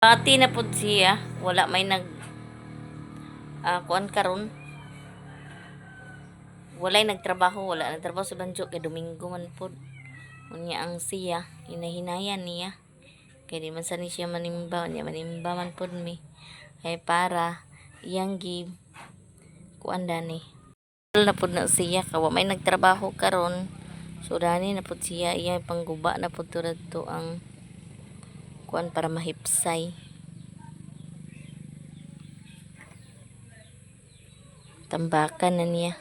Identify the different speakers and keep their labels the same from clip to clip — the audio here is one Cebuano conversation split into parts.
Speaker 1: Pati na pud siya, wala may nag kuan karon. Walay nagtrabaho, wala nagtrabaho sa Banjo kay Domingo man pud. Unya ang siya, hinahinayan niya. Kay di man sa ni siya manimba, unya manimba man pud mi. Ay para iyang gi kuan dani. Na pud na siya kawa may nagtrabaho karon. So dani na pud siya iya pangguba na pud to to ang kuan para mahipsay. Tambakan na niya.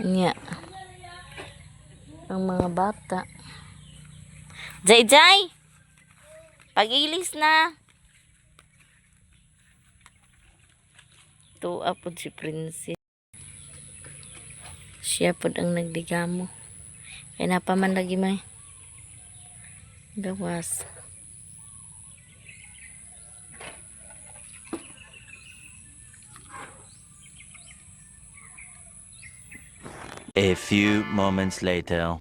Speaker 1: Niya. Ang mga bata. Jay Jay! Pag-ilis na! Tuwa pod si Princess. Siya pod ang nagdigamo. Kaya napaman lagi may gawas.
Speaker 2: A few moments later.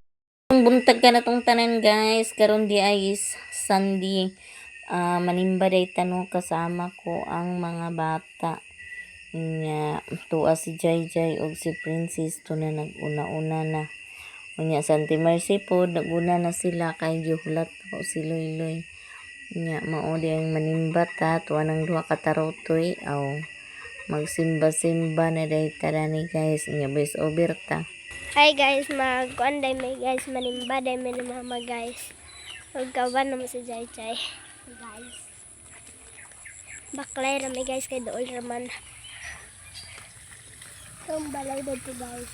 Speaker 1: Buntag ka na tong tanan, guys. Karon di ay is Sunday. Manimba day tano kasama ko ang mga bata. Nya tuwa si Jai Jai og si Princess to na nag-una-una na. Unya sa Auntie Mercy pod naguna na sila kay gihulat ako si Loy Loy. Nya mao di ang manimba ta tuwa nang duha ka tarotoy aw magsimba-simba na day ta ni, guys. Nya voice over ta.
Speaker 3: Hi guys, mag kuan day may guys, manimba day may ni mama, guys. Magkaban naman si Jai Jai. Guys. Baklay ra may guys kay dool raman. Itong balay dito, guys.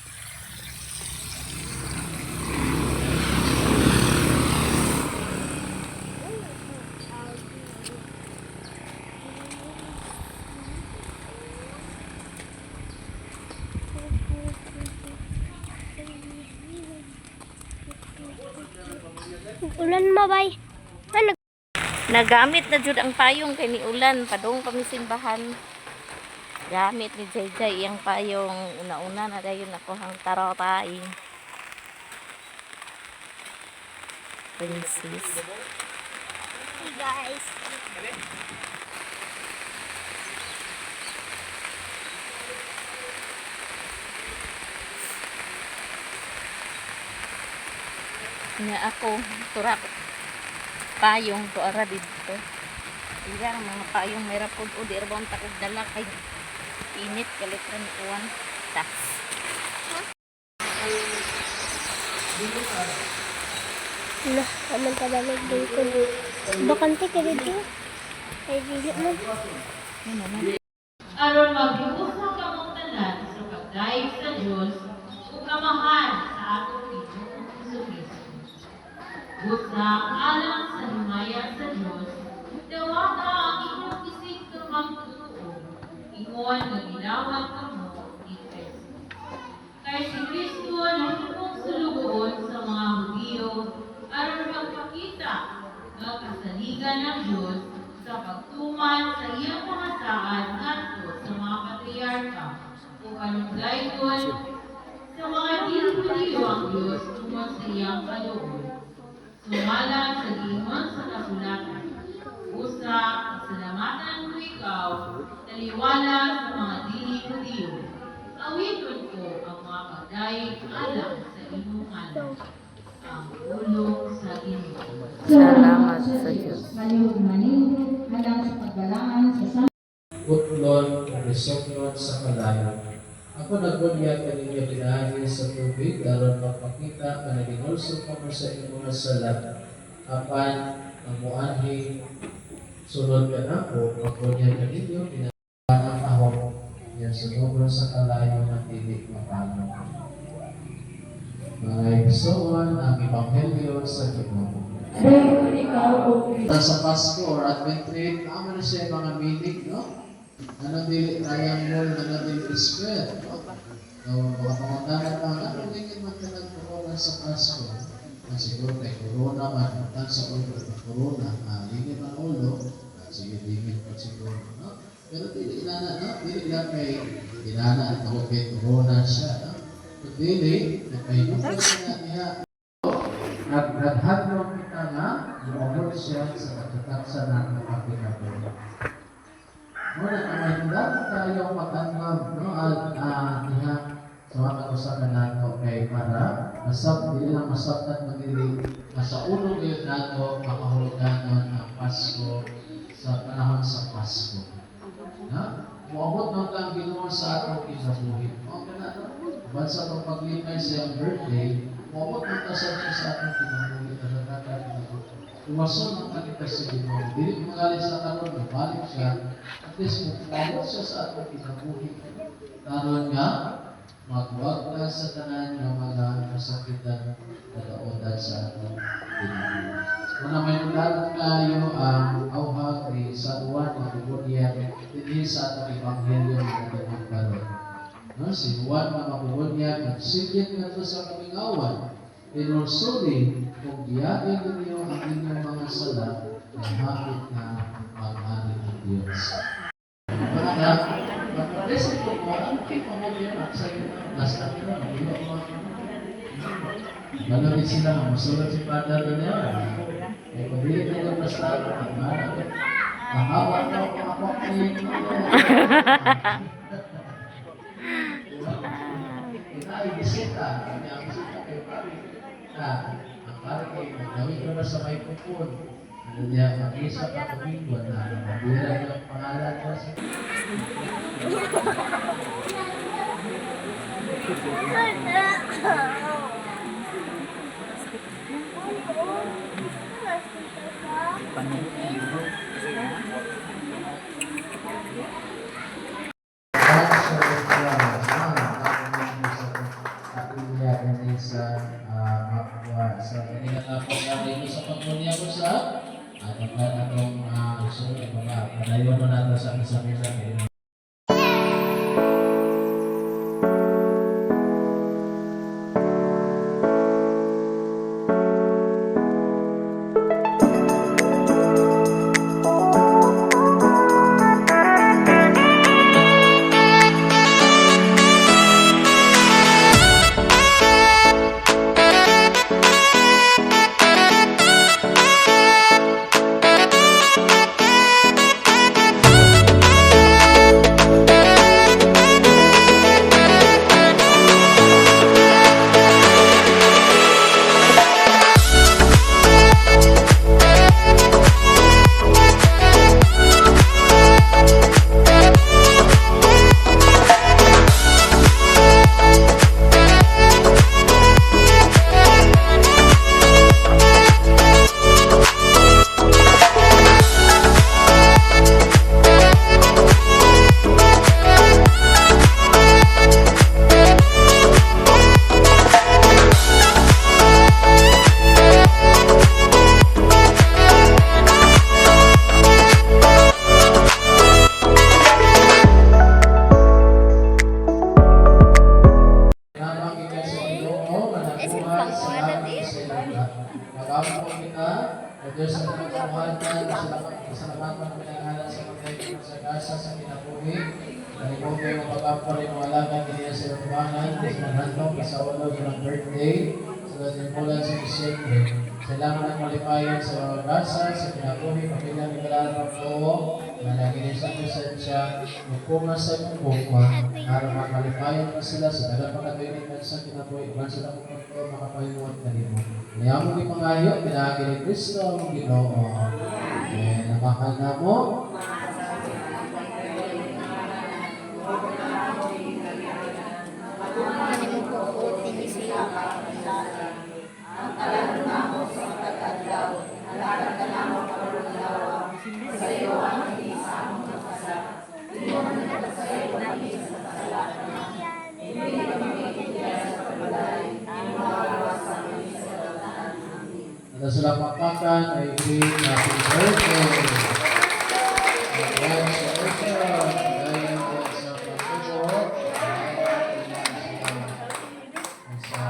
Speaker 3: Ulan mabay. Ano?
Speaker 1: Nagamit na jud ang payong kay ni ulan padung kami simbahan. Gamit ni Jay Jay iyang payong, una-una na dayon ako hang tarotay. Princess.
Speaker 3: Hey guys.
Speaker 1: Nga ako turak payong to ara didto. Iya ang mga payong may rapod o di ra ba ang takog dala kay init kalit ra ni uwan. Ta.
Speaker 3: Nah, aman ka ba nagdungkol? Bakante ka dito. Ay, dili man.
Speaker 4: Aron maghiusa kamong tanan sa pagdayeg sa Dios ug amahan sa atong Ginoong Hesukristo. Busa alang sa himaya sa Dios, dawata ang inyong isig magtotoo, ingon nga gilawat kamo ni Kristo. Kay si Kristo nahimong sulugoon sa mga Hudiyo aron magpakita nga kasaligan ng Dios sa pagtuman sa iyang mga saad ngadto sa mga patriarka ug aron daygon sa mga dili Hudiyo ang Dios tungod sa iyang kaloob. Sumala sa giingon sa kasulatan, "Usa, pasalamatan ko ikaw, taliwala sa mga dili Hudiyo. Awiton ko ang mga pagdayeg alang sa imong ngalan." Ang pulong sa Ginoo.
Speaker 1: Salamat sa Dios.
Speaker 5: Palihog manindot alang sa pagbalaan sa
Speaker 6: Putlon ug isuknon sa kalayo. Ako nagbunyag kaninyo pinaagi sa tubig aron magpakita nga naginulsol kamo sa inyong mga sala. Apan ang muanhi sulod kanako magbunyag kaninyo pinaagi ang ahong yan sunugon sa kalayo nga dili mapano. Mga igsoon, ang Ebanghelyo sa Ginoo. Sa Pasko or Advent tree, tama na siya yung mga meaning, no? Ano dili triangle, ano dili square, no? So, mga pangutana pa, ano lingin man ka corona sa Pasko? Siguro kay corona man, tan sa ulo ng corona, lingin man ulo, sige, lingin pa siguro, no? Pero dili inana, no? Dili lang kay inana at ako kay corona siya, no? Kung dili, nagpahinungdan na niya. Naghadlok kita nga, muabot siya sa katataksa na ng kinabuhi. Muna na may tayo mag-anggam, no, at diha sa mga usa ka nato kay para masab dili lang masabtan magili nasa ulo gyud nato makahuluganon ang Pasko sa panahon sa Pasko. Na? Moabot man ang Ginoo sa atong kinabuhi. Mao kana, no? Uban sa atong paglipay sa iyang birthday, moabot man ta sa siya sa atong kinabuhi, sa kinabuhi. Iwason man ta kita sa Ginoo. Dili mangali sa karon, mabalik siya. At least moabot siya sa atong kinabuhi. Karon nga magwag na sa tanan nga mga kasakitan kadaotan sa atong kinabuhi. Una may nagdatot kayo ang auhag ni San Juan Mabubunyag dinhi sa atong ebanghelyo nga natungod karon. No, si Juan nga Mabubunyag nagsigit ngadto sa kamingawan. Tinulsuli kung giyain ninyo ang inyong mga sala, ay hapit na maghari ang Diyos. Mga anak, mag-blessing ko mo, ano kayo pamulya sa inyo? Basta nyo, magulo mo. Malapit sila, mamusulot si Father Daniel. Eh, kung dili na yung basta, ang hawa na ako, ako Ito ay bisita. Kanya ang bisita kay pare. Ang pare kay nagawin ko na sa microphone. Ano niya, mag-isa pa tumingo na mabira yung pangalan ko sa sa pagmunya ko sa at ang atong susunod mga padayon mo nato sa misa-misa kay Lamang kita sa Ginoo nga nabuhay sa aming sinuga. Magampo kita, o Diyos sa pagkamuhatan, sa pinangalan sa mga sa gasa sa kinabuhi. Nalimutan kayo magampo rin mga alagad niya sa rumanan, sa manantong, sa ulo, sa birthday, sa timpulan sa Disyembre. Salamat ang malipayan sa mga gasa, sa kinabuhi, pamilya ni Kalaro po, malagi sa presensya, magpuma sa imong gugma, aron malipayon pa sila sa daghang pakatuinan sa kinabuhi, uban sila kung pagtuo makapahimuot kanimo. Niya mo gipangayo, pinaagi ni Kristo ang Ginoo. Amen. Ang na mo.
Speaker 3: Ano mo po siya?
Speaker 6: At sila papakan ay happy birthday. Congratulations. Dahil din sa pagtubo. Sa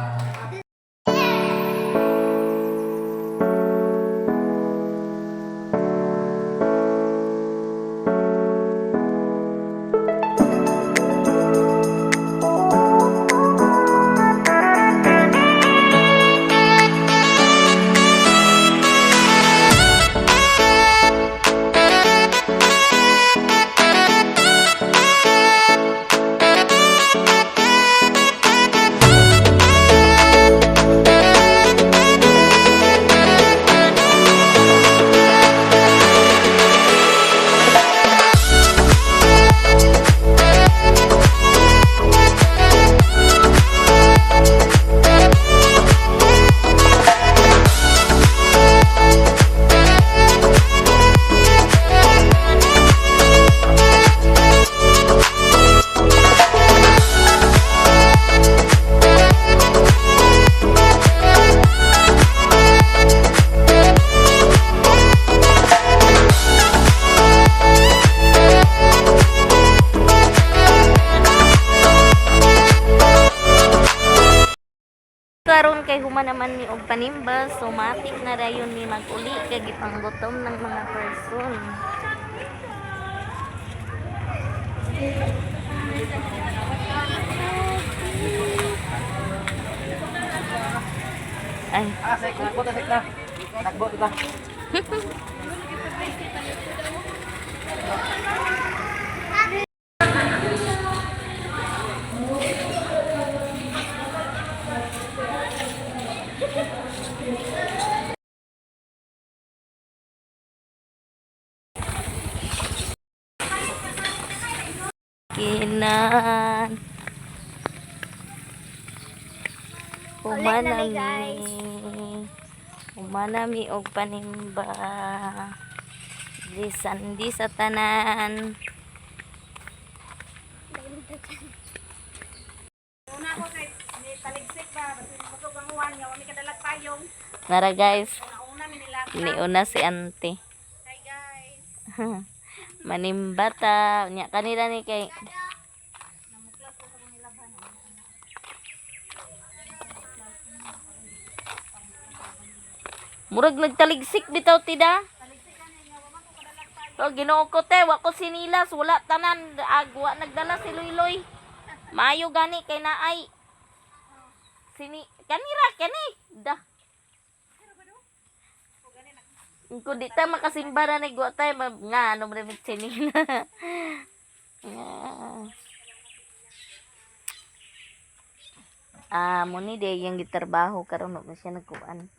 Speaker 1: Kay human naman ni og panimba, so matik na rayon ni maguli kay gipanggutom ng mga person. Ay. Kinan.
Speaker 3: Ulit na
Speaker 1: Humana
Speaker 3: mi, guys.
Speaker 1: mi. Humana mi og panimba. Di sandi sa tanan. Nara guys. Niuna si ante. Manimbata. Nya kanila ni kay Murag nagtaligsik bitaw tida. Oh, Ginoo ko te, wa ko sinilas, wala tanan, agwa nagdala si Luyloy. Maayo gani kay naay. Sini kanira kani. Da. Kung di ta makasimba na ni gwa tay nga ano mo rin sinila. Nga. Ah, mo ni de yung gitrabaho karon no siya nagkuan.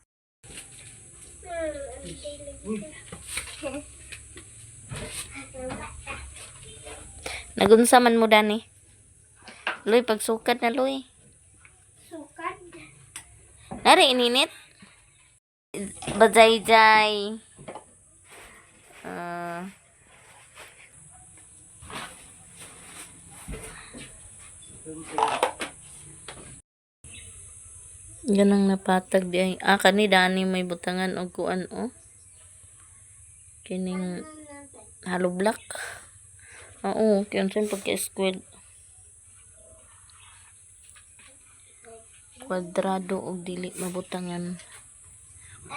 Speaker 1: Nagunsa man mo dani. Loy pagsukad na loy.
Speaker 3: Sukad.
Speaker 1: Nari ininit. Bajay-jay. Ah. Ganang napatag di ay. Ah, kani dani may butangan og kuan oh. Kining hollow block. Oo, kaya unsa pagka square. Kwadrado og dili mabutangan.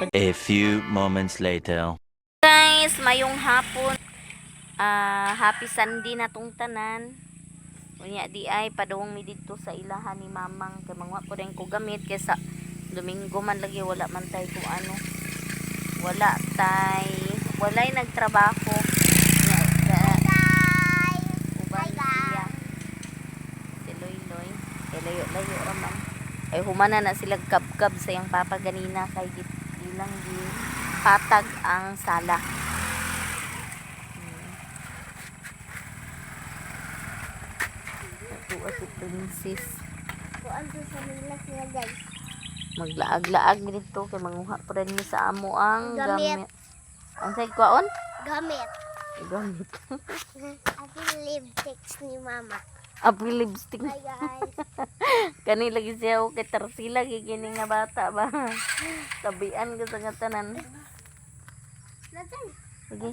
Speaker 2: A few moments later.
Speaker 1: Guys, mayong hapon. Ah, happy Sunday na tong tanan. Unya di ay padung mi didto sa ilahan ni Mamang kay mangwa po rin ko gamit kaysa Domingo man lagi wala man tay kung ano. Wala tay, walay nagtrabaho. Unya, uban siya. Si Loy Loy. Kay layo-layo ra man. Ay humana na sila kabkab sa iyang papa ganina kay ilang gi patag ang sala. Natuwa si Princess.
Speaker 3: Kuan sa sinilas nila guys.
Speaker 1: Maglaag-laag mi dito kay manguha pa rin mi sa amo ang
Speaker 3: Gamit.
Speaker 1: gamit. Ang say kwaon?
Speaker 3: Gamit.
Speaker 1: Gamit.
Speaker 3: Ako lipsticks ni mama.
Speaker 1: Apoy lipstick.
Speaker 3: Hi guys.
Speaker 1: Kani lagi siya o kay Tarsila gini nga bata ba. Tabian ka sa nga tanan.
Speaker 3: Natin.
Speaker 1: Sige.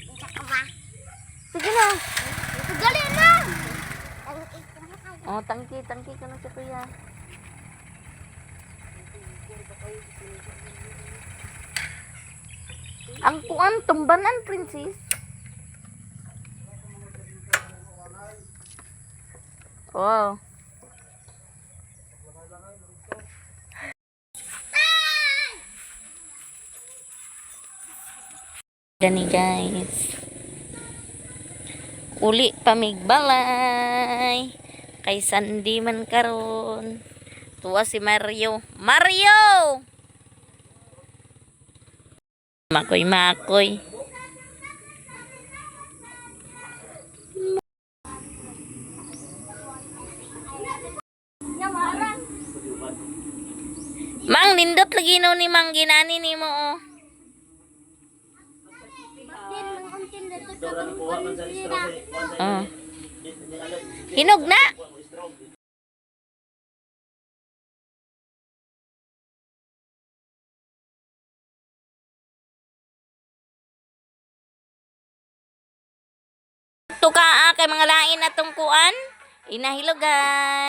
Speaker 3: Isa ka ba?
Speaker 1: Sige na.
Speaker 3: Gali na! Ang ito na kayo.
Speaker 1: Oh, tangki, tangki ka na sa kuya. Ang kuan, tumbanan, princess. Wow. Gani guys. Uli pamigbalay. Kay Sandy man karon. Tuwa si Mario. Mario! Makoy makoy. Mang nindot lagi no ni Mang ginani nimo oh.
Speaker 3: Din, mga untin na ito sa tungkol sila.
Speaker 1: Oh. Hinog na. Tuka ah, kay mga lain na tungkuan. Inahilogan.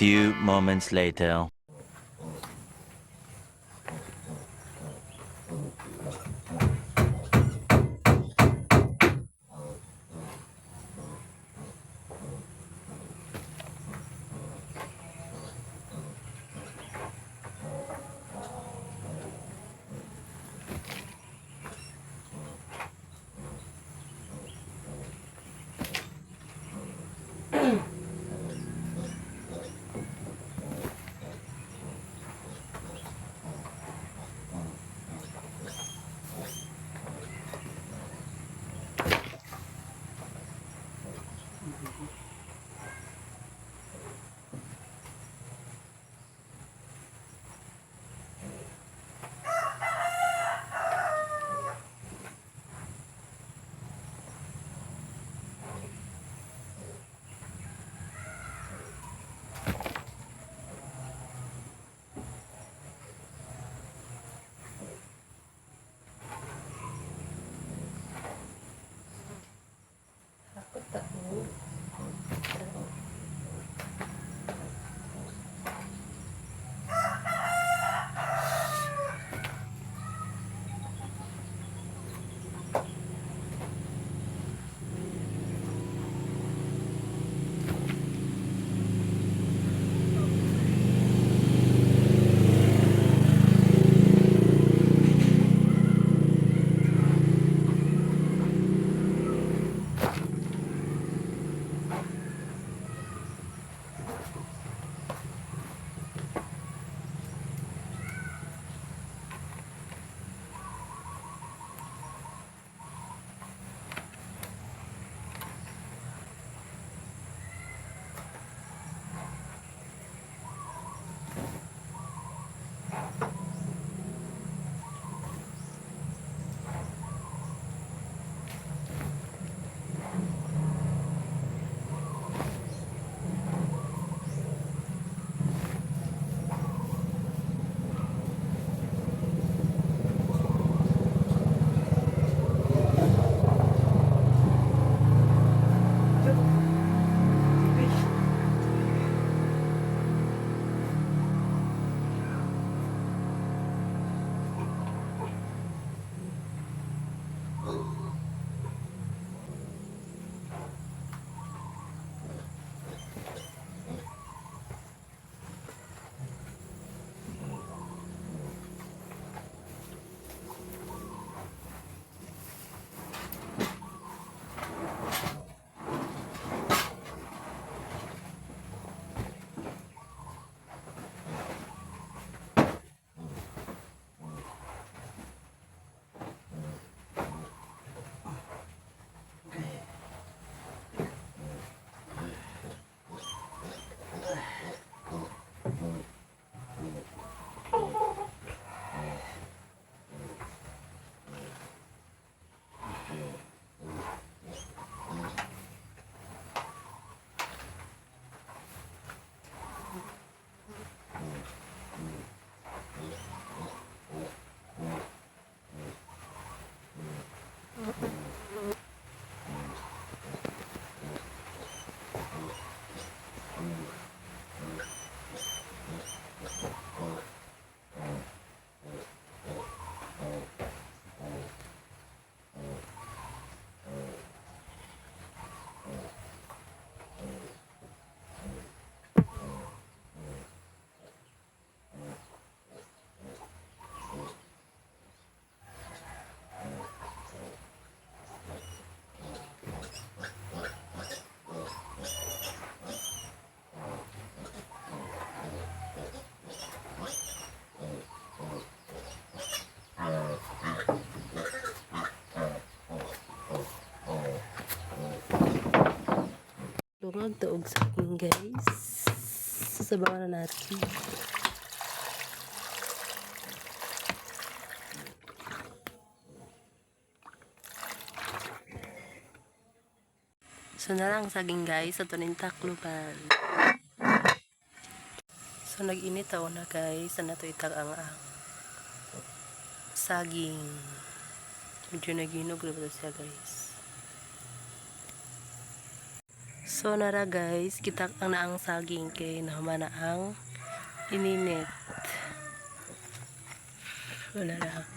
Speaker 2: few moments later.
Speaker 7: Lungag to og saging, guys. Sasabawan na natin. So na lang saging, guys, sa tuning takluban. So nag-init ako na, guys, na to itang ang saging. Medyo naginog na ba siya, guys. So nara guys, kita ang naang saging kay nahuman na ang ininit. Wala na.